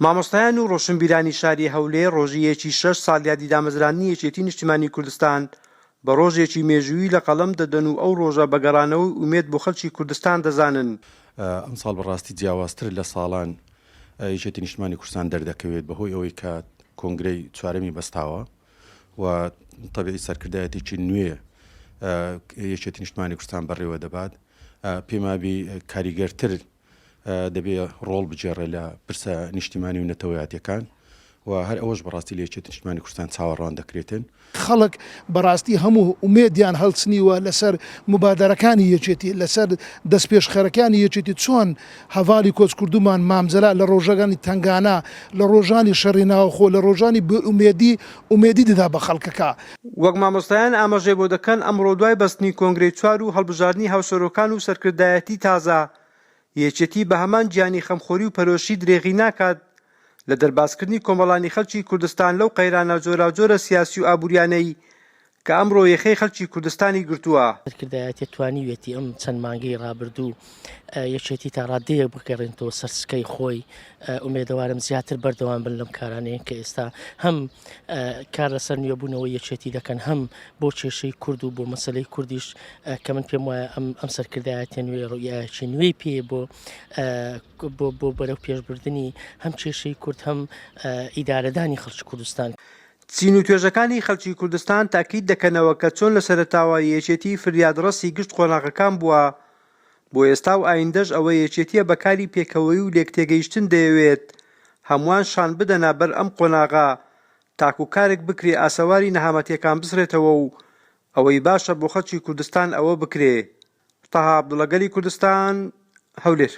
مامۆستایان و ڕۆشنبیرانی شاری هەولێر ڕۆژی یەکی شەش ساڵیادی دامەزراندنی یەکێتی نیشتیمانی کوردستان بە ڕۆژێکی مێژوویی لە قەڵەم دەدەن و ئەو ڕۆژە بە گەڕانەوەی ئومێد بۆ خەڵکی کوردستان دەزانن. ئەمساڵ بەڕاستی جیاوازتر لە ساڵان یەکێتی نیشتمانی کوردستان دەردەکەوێت بەهۆی ئەوەی کە کۆنگرەی چوارەمی بەستاوە و تەبیعی سەرکردایەتێکی نوێ یەکێتی نیشتمانی کوردستان بەڕێوە دەبات پێمابی کاریگەرتر دەبێ ڕۆڵ بگێڕێ لە پرسە نیشتیمانی و نەتەوەیاتیەکان و هەر ئەوەش بەڕاستی لە یەکێتی نیشتمانی کوردستان چاوەڕوان دەکرێتن. خەڵک بەڕاستی هەموو ئومێدیان هەڵچنیوە لەسەر موبادەرەکانی یەکێتی، لەسەر دەستپێشخەرەکانی یەکێتی چۆن هەڤاڵی کۆچکردوومان مام جەلال لە ڕۆژەکانی تەنگانە، لە ڕۆژانی شەڕی ناوخۆ، لە ڕۆژانی بێ ئومێدی ئومێدی دەدا بە خەڵکەکە. وەک مامۆستایان ئاماژەی بۆ دەکەن، ئەمڕۆ دوای بەستنی کۆنگرەی چوار و هەڵبژاردنی هاوسەرۆکان و سەرکردایەتی تازە، یەکێتی بە هەمان گیانی خەمخۆری و پەرۆشی درێغی ناکات لە دەربازکردنی کۆمەڵانی خەڵکی کوردستان لەو قەیرانە جۆراوجۆرە سیاسی و ئابووریانەی کە ئەمڕۆ یەخەی خەڵکی کوردستانی گرتووە. سەرکردایەتیە توانیویەتی ئەم چەند مانگەی ڕابردوو یەکێتی تا ڕادەیەک بگەڕێنێتەوە سەر سکەی خۆی، ئومێدەوارم زیاتر بەردەوام بن لەم کارانەیە کە ئێستا هەم کار لەسەر نوێبوونەوەی یەکێتی دەکەن هەم بۆ کێشەی کورد و بۆ مەسەلەی کوردیش کە من پێم وایە ئەم ئەم سەرکردایەتیە نوێ ڕوئیایەکی نوێی پێ بۆ بۆ بۆ بەرەو پێشبردنی هەم کێشەی کورد هەم ئیدارەدانی خەڵکی کوردستان. چین و توێژەکانی خەڵکی کوردستان تاکید دەکەنەوە کە چۆن لە سەرەتاوە یەکێتی فریادڕەسی گشت قۆناغەکان بووە بۆ ئێستا و ئایندەش ئەوە یەکێتیە بە کاری پێکەوەیی و لێکتێگەیشتن دەیەوێت هەمووان شان بدەنە بەر ئەم قۆناغە تاکو کارێک بکرێ ئاسەواری نەهامەتیەکان بسڕێتەوە و ئەوەی باشە بۆ خەڵکی کوردستان ئەوە بکرێ. تەها عەبدوڵا گەلی کوردستان، هەولێر.